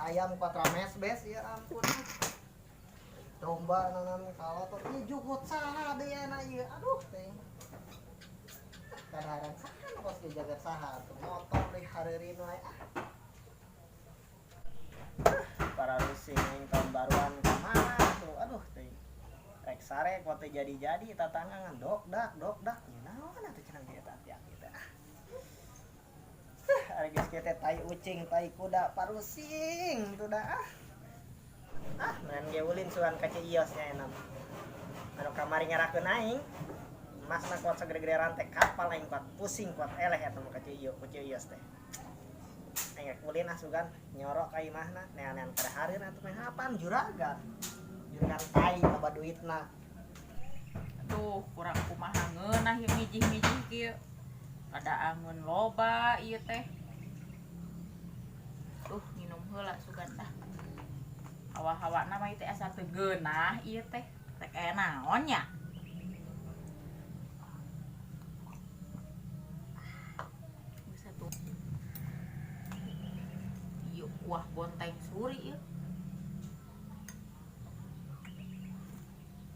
Ayam kuat rames bes ya ampun. Domba nanan kalotot ieu jukut saha deui na ieu. Aduh teh. Kadaharan saha nu kos jaga saha tuh motor deui hareureun wae ah. Para rusing aing tahun baruan ka mana tuh. Aduh teh. Rek sare kuat teh jadi-jadi tatangga dok dak dok dak. Ieu naon atuh cenah ge eta ati-ati teh. Ari geus kieu teh tai ucing, tai kuda, parusing tuh dah ah. Ah, main ge ulin sugan ka Cios nya enak. Anu kamari ngerakeun aing. Masna kuat sagede-gede rantai kapal aing kuat pusing kuat eleh eta mah ka Cios, ku Cios teh. Aing rek ulin ah sugan nyorok ka imahna, neanean kadahareun atuh meh apaan juragan. Juragan tai loba duitna. Aduh, kurang kumaha ngeunah ieu mijih-mijih kieu. Kada angeun loba ieu teh. Duh, nginum heula sugan dah. Hawa-hawana mah ieu teh asa teu geunah ieu teh. Rek aya naon nya? Bisa tuh. Ieu kuah bonteng suri ieu.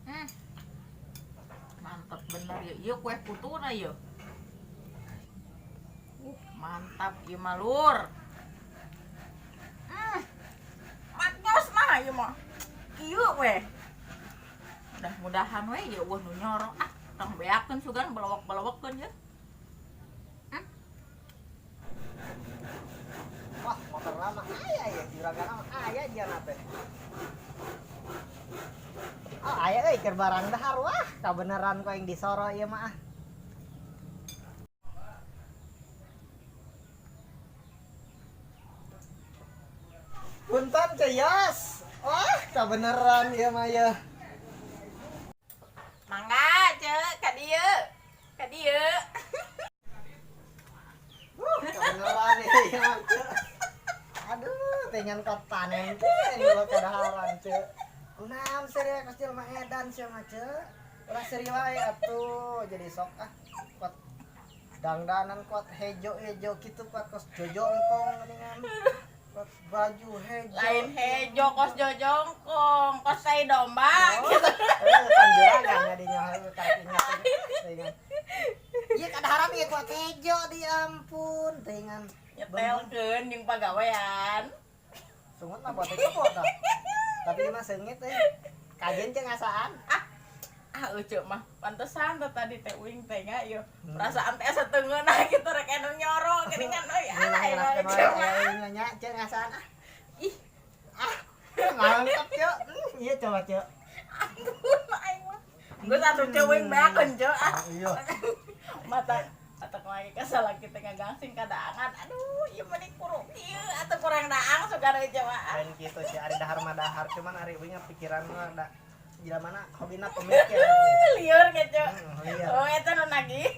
Hmm. Mantap bener ya. Ieu kue putuna ieu. Mantap ieu mah lur. Maknyos mah ieu mah. Kieu we. Mudah-mudahan we ieu eueuh nu nyorok ah, tong beakeun sugan belewek-belewekeun ye. Wah, motor lama aya ya, juragan lama aya jiana teh. Oh, aya euy keur barang dahar wah, kabeneran ku aing disoro ieu mah ah. Punten Ceyos. Wah, kabeneran ieu mah ya. Mangga, Ceu, ka dieu. Ka dieu. Kabeneran ieu mah, Ceu. Aduh, teh ngan kot panen teh lo kadaharan, Ceu. Kunaon seuri kos jelema edan sia mah, Ceu. Ulah seuri wae atuh, jadi sok ah. Kuat dangdanan kuat hejo-hejo kitu kuat kos jojongkong geuningan. Kuat baju hejo. Lain hejo kos jojongkong, kos tai domba. Oh, kan juragan jadinya karek ingat teuingan. Ieu kadaharan ieu kuat hejo di ampun teuingan. Nyetelkeun jeung pagawean. Sungut mah buat itu tah. Tapi mah seungit euy. Kajen jeung ngasaan. Ah, euceu mah pantesan teh tadi teh uing teh nya ieu. Perasaan teh asa teu ngeunah kitu rek anu nyoro geuningan euy. Ah, euceu mah. Nya jeung ngasaan ah. Ih, Ah, mantap, Ceu. Iya coba, Ceu. Ampun aing mah. Geus atuh ceu uing beakeun ceu ah. Iya. Mata atau lagi kesal kita ngagangsing kadaangan. Aduh, ieu mah kurang ieu atuh kurang daang sugan euceu mah. Lain kitu sih ari dahar mah dahar, cuman ari uing pikiran mah da jelema mana hobina pemikir. Liur gitu. Liur. Oh, eta nu nagih.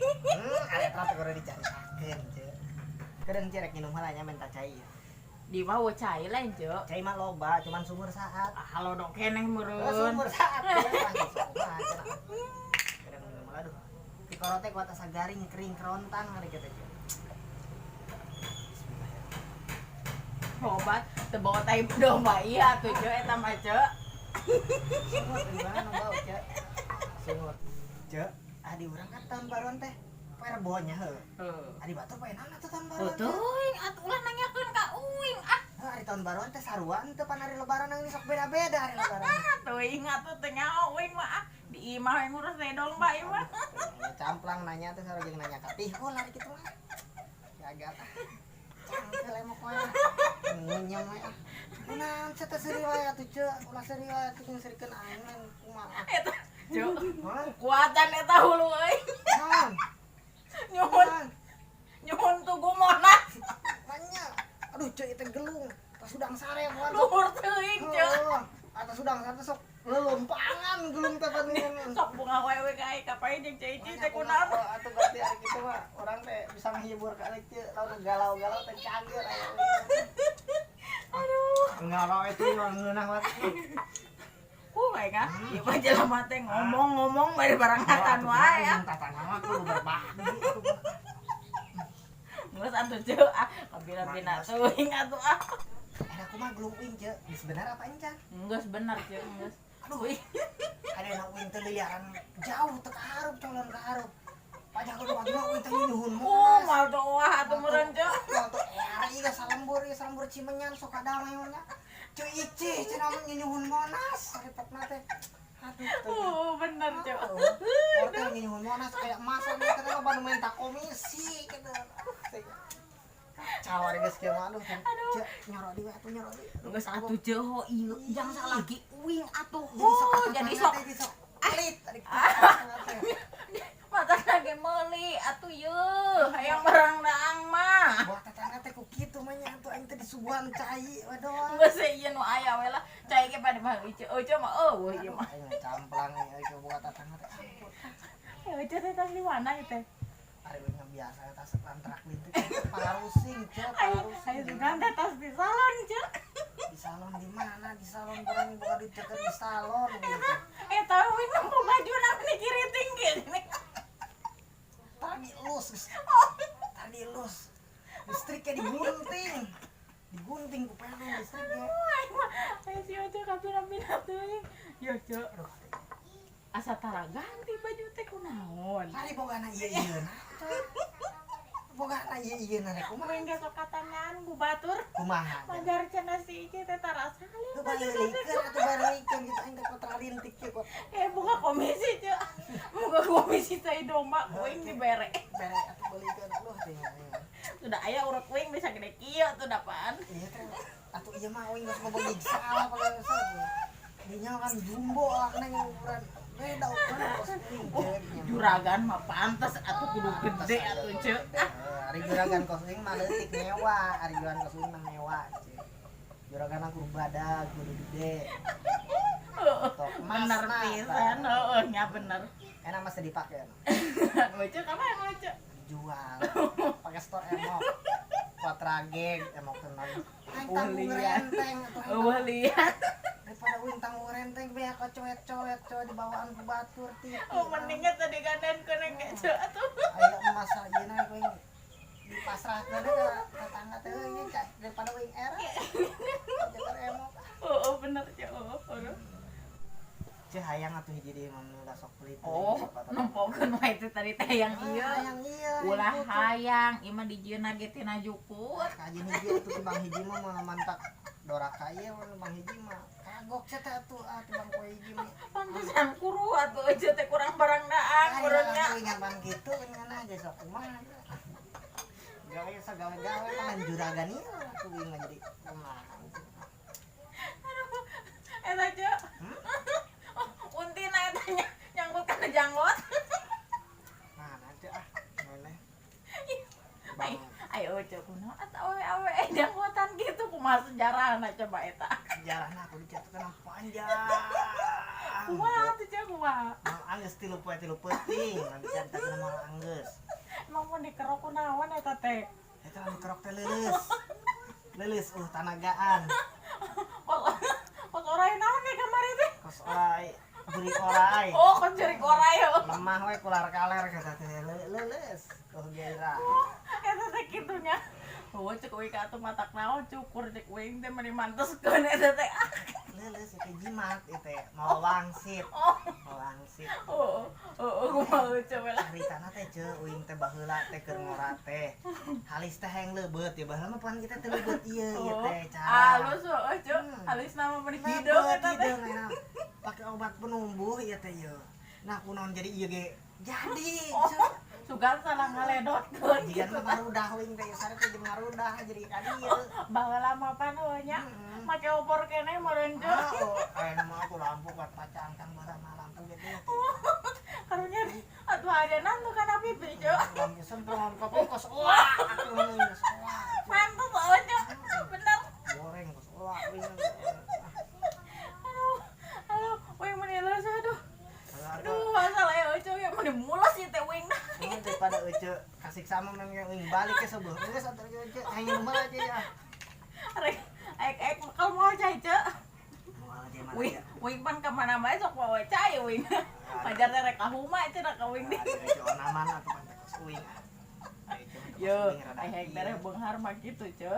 Ari eta teh kudu dicaritakeun, Ceu. Kedeung Ceu rek nginum heula nya menta cai. Di mah eueuh cai lain, Ceu. Cai mah loba, cuman sumur saat. Ah, halo dok keneh meureun. Sumur saat. Kedeung minum heula aduh. Tikoro teh kuat asa garing kering kerontang ari kitu, Ceu. Bismillahirrahmanirrahim. Obat teu bawa tai domba ieu atuh Ceu eta mah Ceu. Sungut di mana bau, Ceu? Sungut. Ceu, adi urang kan tahun baruan teh poe Rebo nya heuh. Heeh. Adi batur poe naon atuh tahun Oh, baruan? Teh? teuing atuh ulah nanyakeun ka uing ah. Heuh, ari tahun baruan teh sarua teu pan hari lebaran nang sok beda-beda hari lebaran. Teuing atuh teu nyaho uing mah ah. Di imah we ngurus teh domba ieu mah. Camplang nanya teh sarua jeung nanya ka tihul hari kitu mah. Gagal ah. Cangkel emok wae. Ngunyem wae ah. Kunaon sia teh seuri wae atuh Ceu, ulah seuri wae atuh jeung serikeun aing mah kumaha. Eta Ceu. Hah? Kuatan eta hulu euy. Naon? Nyuhun, Naon? nyuhun tugu Monas. Nanya. Aduh Ceu ieu teh gelung. Tas udang sare bukan. Luhur teuing Ceu. Heeh. Atas udang sare sok lelompangan gelung teh pan. Sok bunga wae we ka aing kapain jeung Ceu Ici teh kunaon. Atuh berarti hari kitu mah urang teh bisa menghibur ka Ceu, lamun galau-galau teh cager aya. Aduh. Ngaro itu mah ngeunah wae. Bae kan. Ieu mah jelema teh ngomong-ngomong bari barangatan wae ah. Tatangga mah kudu berbagi. Geus atuh Ceu ah, kabina-bina teuing atuh ah. Enak Kumaha gelung uing, Ceu? Geus bener apa encan? Geus bener, Ceu, geus. Aduh, ada anak uing teh liliaran jauh teu kahareup, colon kahareup. Pajak kudu pagi mah uing teh nyuhun Oh, monas. Mal doa atuh meureun, Ceu. Mal tuh era ieu salembur, ieu salembur Cimenyan sok damai mah nya. Ceu Ici cenah mah nyuhun monas saripokna teh. Aduh, teh. Oh, bener, Ceu. Oh, teh nyuhun monas kayak emas anu teh loba nu minta komisi gitu. Aduh, teh. Kacau ari geus kieu mah, aduh. Aduh. Ceu, nyoro deui atuh, nyoro deui. Geus atuh, Ceu, ho ieu jang salaki uing atuh. Jadi sok Ho, jadi tetangga sok teh, jadi sok pelit ari tetangga teh. Mata ge meuli atuh yeuh, hayang barang daang mah. Buat tetangga teh ku kitu mah nya atuh aing teh disuguhan cai we doang. Geus ieu nu aya we lah. Cai ge pada mah Ieu Euceu mah eueuh ieu mah. Aing camplang ieu buat tetangga teh. Ampun. Ya Euceu teh tas di mana ieu teh? Ari uing mah biasa tas lantrak lintik pararusing, Ceu, Ayo, pararusing. ayo sugan teh tas di salon, Ceu. Di salon di mana? Di salon barang bukan diceker di salon gitu. Eh, tahu uing nempo baju nang ni kiriting gini. Tadi lus, geus. Tadi lus. Listriknya digunting. Digunting ku peleng listriknya. Ayo mah, ayo si Euceu kapina-pina teuing. Yo, Ceu. Aduh, Asa tara ganti baju teh kunaon? tadi bogana ieu ieu na. Bogana ieu ieu na rek kumaha? Uing ge sok katangan ku batur. Kumaha? Majar cenah si Ici teh tara salin. Tuh baleulikeun atuh baleulikeun gitu aing teh kotra rintik kieu kok. Eh, buka komisi, Ceu. Buka komisi tai domba uing dibere. Bere atuh beulikeun, aduh teh. Sudah aya urut uing bisa gede kieu tuh dapaan. Iya teh atuh ieu mah uing geus ngobong salah pakai dinya kan jumbo lah neng ukuran beda ukuran kos uing. Oh, juragan mah pantes atuh kudu gede atuh, Ceu. Ah, Ari juragan kos uing mah leutik mewah, ari juragan kos uing mah mewah, Ceu. Juragan kudu badag, kudu gede. Tok emas Bener nah, pisan, tah. Heeh nya bener. Enak mas dipake Euceu kapan Euceu? dijual. Pakai store emok. Kuatra geng emok tenang. Aing tanggung Ulian. renteng atuh aing Eueuh liat. Daripada uing tanggung renteng beak coet-coet coet dibawaan ku batur TV. Oh, mendingnya tadi ganden kene ge, Ceu atuh. Aya emas ayeuna uing dipasrahkeun ka tetangga teh euy daripada uing era. Jeter emok. Oh, bener, Ceu. Oh, aduh. Ceu hayang atuh hiji deui mah udah sok pelit. Oh, nempokeun wae teh tadi teh yang ieu. Hayang ieu. Ulah hayang, ieu mah dijieunna ge tina jukut. Kajian hiji atuh timbang hiji mah moal mantak doraka ieu mah timbang hiji mah. Kagok sia teh atuh ah timbang poe hiji mah. Pantesan kuru atuh Euceu teh kurang barang daang meureun nya. Ayo ngan gitu kan aja sok kumaha. Gawe sagawe-gawe kan juragan ieu atuh uing mah jadi kumaha. Aduh, eta Ceu. Untina eta nya nyangkut kana janggot. Nah, nanti ah, nene. Ayo, Bang, ayo Euceu kunaon atuh awe-awe janggotan gitu kumaha sejarahna coba eta. Sejarahna aku dicatukan panjang. Kumaha atuh, Ceu, kumaha? Mal anggeus 3 poe 3 peuting, nanti caritakeun moal anggeus. Emang mun dikerok kunaon eta teh? Eta lamun dikerok teh leuleus. Leuleus tanagaan. Kos kos orai naon nih kamari teh? Kos orai, jurik orai. Oh, kos jurik orai oh. Lemah we kular kaler kata teh leuleus. Gairah. Oh, eta teh kitu nya. Oh, cek uing ka atuh matak naon cukur cek uing teh meni manteskeun eta teh. Ah. Leuleus itu jimat itu teh mau wangsit. Oh, Mau wangsit. oh, kumaha coba lah. Caritana teh ceu uing teh baheula teh keur ngora teh. Halis teh hayang leubeut ya baheula mah pan kita teh leubeut ieu ieu Oh, teh cara. halus oh, ceu. Halus nama meni hideung Leubeut eta teh. hideung enak. Pakai obat penumbuh ieu teh ieu. Nah kunaon jadi ieu ge jadi. Oh, Ceu. Sugan salah ngaledotkeun Jigan gitu. mah ngarudah uing teh sare teh jeung ngarudah jadi ka dieu. Baheula mah pan heuh nya. Hmm. Make opor keneh meureun ceu. Ah, oh, aya mah aku lampu kuat pacangkang baheula mah lampu gede. Karunya atuh adenan tuh kana pipi ceu. Lampu semprong kopi kos wah aku ngomong kos wah. Mantu oh, ceu. Bener. Goreng kos wah uing. Aduh, aduh, uing meni leus aduh. Aduh, asal aya euceu ya meni mules ieu teh uing dah. Ini daripada euceu kasih sama memang uing balik ke sebelah. Geus atuh euceu hayang mah aja ya. Rek aek aek bakal moal cai ceu. Moal aja mah. Uing, uing pan ka mana bae sok bawa cai uing. Pajar teh rek ka huma cenah ka uing di. Euceu onaman atuh pan teh kos uing. Yo, aek teh beunghar mah kitu ceu.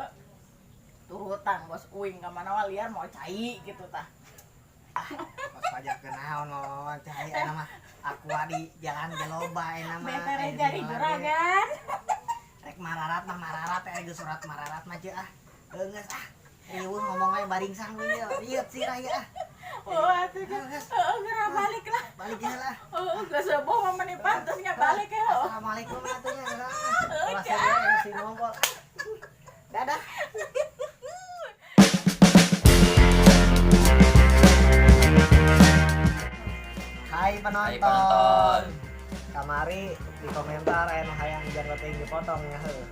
Turutan bos uing ka mana wae liar mawa cai gitu tah. Pas pajak naon mawa cai ayeuna mah aqua di jalan ge loba ayeuna mah. Betere Aya di jadi mana ge. Juragan. Rek mararat mah mararat teh geus surat mararat mah ceu ah. Geus ah. Riweuh ngomong aja baringsang we ieu. Rieut sih raya ah. Wah, atuh Geus. Heeh, geura balik lah. Balik ya lah. Heeh, geus sepuh mah meni pantes nya balik ya. Heuh. Assalamualaikum atuh nya. Ulah sedih si ngompol. Dadah. Hai penonton. Hai penonton. Kamari di komentar aya nu hayang janggot teuing dipotong nya heuh.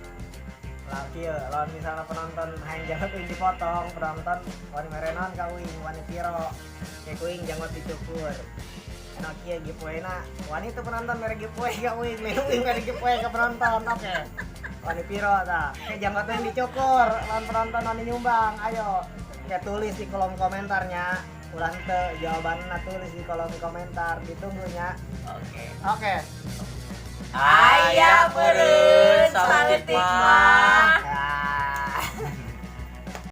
Lah kieu, lamun misalnya penonton hayang janggot teuing dipotong, penonton wani mere naon ka uing, wani piro. Kayak uing janggot dicukur. Anu kieu giveaway-na, wani tuh penonton mere giveaway ka uing, mere uing mere giveaway ka penonton. Oke. Wani piro tah? Kayak janggot teuing dicukur, lamun penonton wani nyumbang, ayo. Kayak tulis di kolom komentarnya. Ulah henteu jawabanna tulis di kolom komentar, ditunggunya. Oke. Oke. Aya meureun saeutik mah.